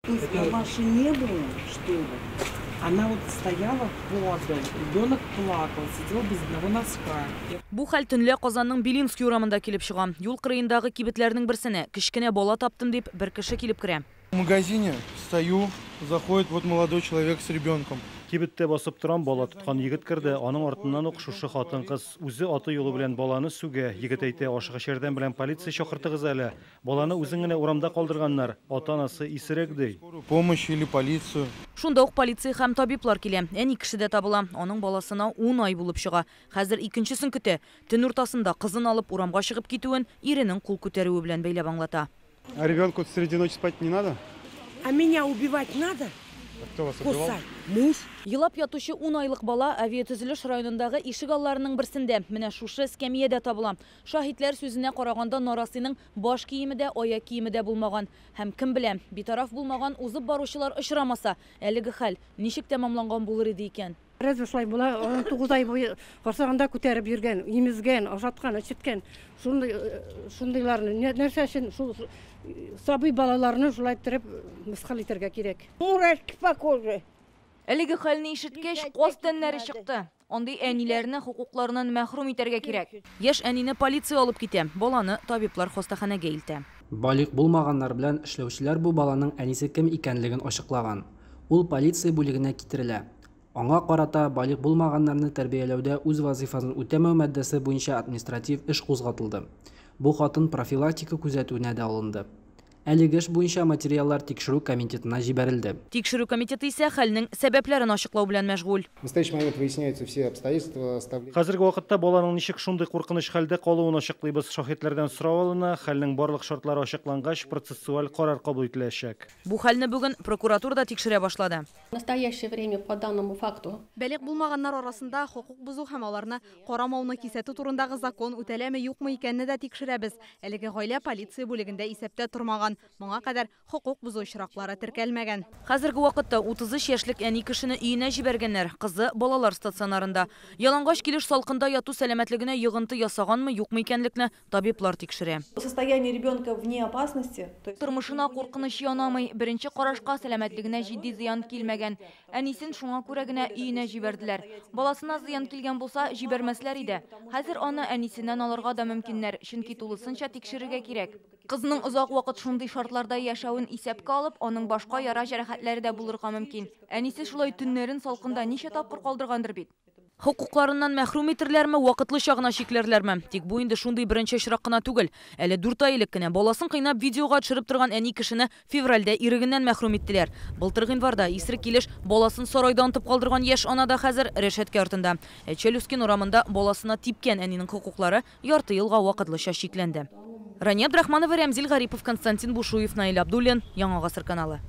Это Мамаши не было, что ли? Она вот стояла подаль, ребенок плакал, сидел без одного носка. Бу хәл төнлә Казанның Белинский урамында килеп чыга. Юл кырыендагы кибетләрнең берсенә кечкенә бала таптым дип бер кеше килеп керә. В магазине стою, заходит вот молодой человек с ребенком. Кибеттә басып торам, бала тоткан егет керде. Аның артыннан ук шушы хатын-кыз үзе аты-юлы белән баланы сүгә. Егет әйтә, ашыгыч ярдәм белән полиция чакыртыгыз әле. Баланы үзен генә урамда калдырганнар. Ата-анасы исерек ди. Скорую помощь или полицию. Шунда ук полиция һәм табиблар килә. Әни кеше дә табыла. Аның баласына 10 ай булып чыга. Хәзер икенчесен көтә. Төн уртасында кызын алып урамга чыгып китүен иренең кул күтәрүе белән бәйләп аңлата. А ребенку среди ночи спать не надо? А меня убивать надо? Кто вас убивал? Кусать. Муж. Елап ятучы 10 айлык бала авиатөзелеш районындагы ишек алларының берсендә менә шушы эскәмиядә табыла. Шаһитләр сүзенә караганда нарасыйның баш киеме дә, аяк киеме дә булмаган. Һәм кем белә, битараф булмаган узып баручылар очрамаса, әлеге хәл ничек тәмамланган булыр иде икән? Разве шулай була? Аны 9 ай буе корсагында күтәреп йөргән, имезгән, ашаткан, эчерткән. Шундый шундыйларны нәрсә өчен шул сабый балаларны шулай иттереп мыскыл итәргә кирәк? Мурашки по коже. Әлеге хәлне ишеткәч, каз тәннәре чыкты. Андый әниләрне хокукларыннан мәхрүм итәргә кирәк. Яшь әнине полиция алып китә, баланы табиблар хастаханәгә илтә. Балигъ булмаганнар белән эшләүчеләр бу баланың әнисе кем икәнлеген ачыклаган. Ул полиция бүлегенә китерелә. Аңа карата балигъ булмаганнарны тәрбияләүдә үз вазифасын үтәмәү маддәсе буенча административ эш кузгатылды. Бу хатын профилактика күзәтүенә дә алынды. Әлеге эш буенча материаллар тикшерү комитетына җибәрелде. Тикшерү комитеты исә хәлнең сәбәпләрен ачыклау белән мәшгуль. В настоящий момент выясняются все обстоятельства оставления. Хәзерге вакытта баланың ничек шундый куркыныч хәлдә калуын ачыклыйбыз. Шаһитләрдән сорау алына, хәлнең барлык шартлары ачыклангач, процессуаль карар кабул ителәчәк. Бу хәлне бүген прокуратура да тикшерә башлады. В настоящее время по данному факту Балигъ булмаганнар арасында хокук бозу һәм аларны карамауны кисәтү турындагы закон үтәләме юкмы икәнне дә тикшерәбез. Әлеге гаилә полиция бүлегендә исәптә тормаган. Моңа кадәр хокук бозу очраклары теркәлмәгән. Хәзерге вакытта 33 яшьлек әни кешене өенә җибәргәннәр. Кызы балалар стационарында. Ялангач килеш салкында яту сәламәтлегенә йогынты ясаганмы, юкмы икәнлекне табиблар тикшерә. Состояние ребенка вне опасности. То есть Тормышына куркыныч янамый. Беренче карашка сәламәтлегенә җитди зыян килмәгән. Әнисен шуңа күрә генә өенә җибәрделәр. Баласына зыян килгән булса, җибәрмәсләр иде. Хәзер аны әнисеннән алырга да мөмкиннәр, чөнки тулысынча тикшерергә кирәк. Кызның озак вакыт шундый шартларда яшәвен исәпкә алып, аның башка яра җәрәхәтләре дә булырга мөмкин. Әнисе шулай төннәрен салкында ничә тапкыр калдыргандыр бит. Хокукларыннан мәхрүм итерләрме, вакытлыча гына чикләрләрме? Тик бу инде шундый беренче очрак кына түгел. Әле 4 ай элек кенә баласын кыйнап видеога төшереп торган әни кешене февральдә ирегеннән мәхрүм иттеләр. Былтыр гыйнварда исерек килеш баласын сарайда онытып калдырган яшь ана да хәзер рәшәткә артында. Ә Челюскин урамында баласына типкән әнинең хокуклары ярты елга вакытлыча чикләнде. Рания Абдрахманова, Рәмзил Гарипов, Константин Бушуев, Наил Абдуллин, Яңа Гасыр каналы.